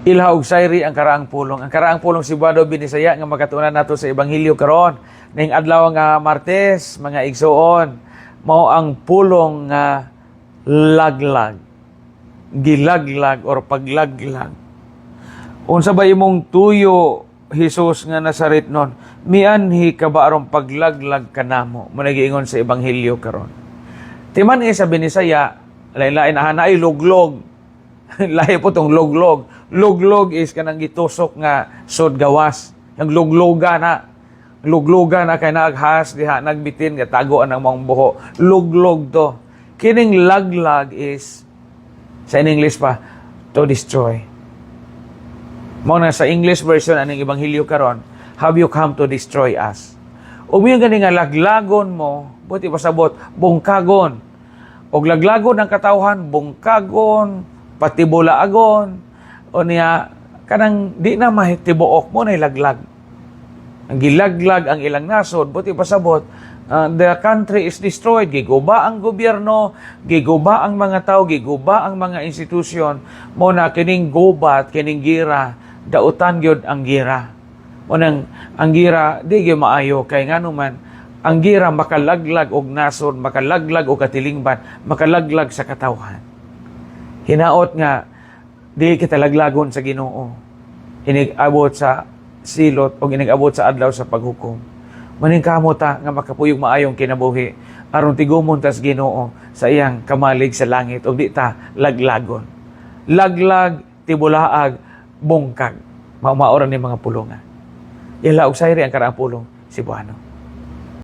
Ilha og sayri ang karaang pulong. Ang karaang pulong Cebuano Binisaya nga makatunan nato sa Ebanghelyo karon ning adlaw nga Martes, mga igsuon, mao ang pulong nga laglag. Gilaglag or paglaglag. Unsa ba imong tuyo, Hesus nga Nazaretnon? Mianhi ka ba aron paglaglag kanamo? Mo giingon sa Ebanghelyo karon. Timan eh sa Binisaya, lain-lain na ay luglog. Lahi po tong luglog. Luglog is kanang gitusok nga sod gawas. Yung lugloga na. Lugloga na kay naaghas diha, nagbitin nga tago ang mga buho. Luglog to. Kining laglag is sa in English pa, to destroy. Mao na sa English version aning Ebanghelyo karon, "Have you come to destroy us?" Ug yung gani nga laglagon mo, buti pasabot, bungkagon. Og laglagon ang katawhan, bungkagon, patibulaagon, o niya, kanang di na mahitibuok mo na laglag. Ang gilaglag ang ilang nasod, buti pasabot, the country is destroyed. Giguba ang gobyerno, giguba ang mga tao, giguba ang mga institusyon. Mo na kining gubat, kining gira, dautan gyud ang gira. Mo nang ang gira di gyud maayo kay ngano man ang gira makalaglag og nasod, makalaglag og katilingban, makalaglag sa katawhan. Hinaot nga di kita laglagon sa Ginoo. Inig-abot sa silot o inig-abot sa adlaw sa paghukom. Maningkamot ta nga makapuyog maayong kinabuhi aron tigumon tas Ginoo sa iyang kamalig sa langit ug di ta laglagon. Laglag, tibulaag, bungkag. Mao ni mga pulonga. Ila og sayri ang karaang pulong Cebuano.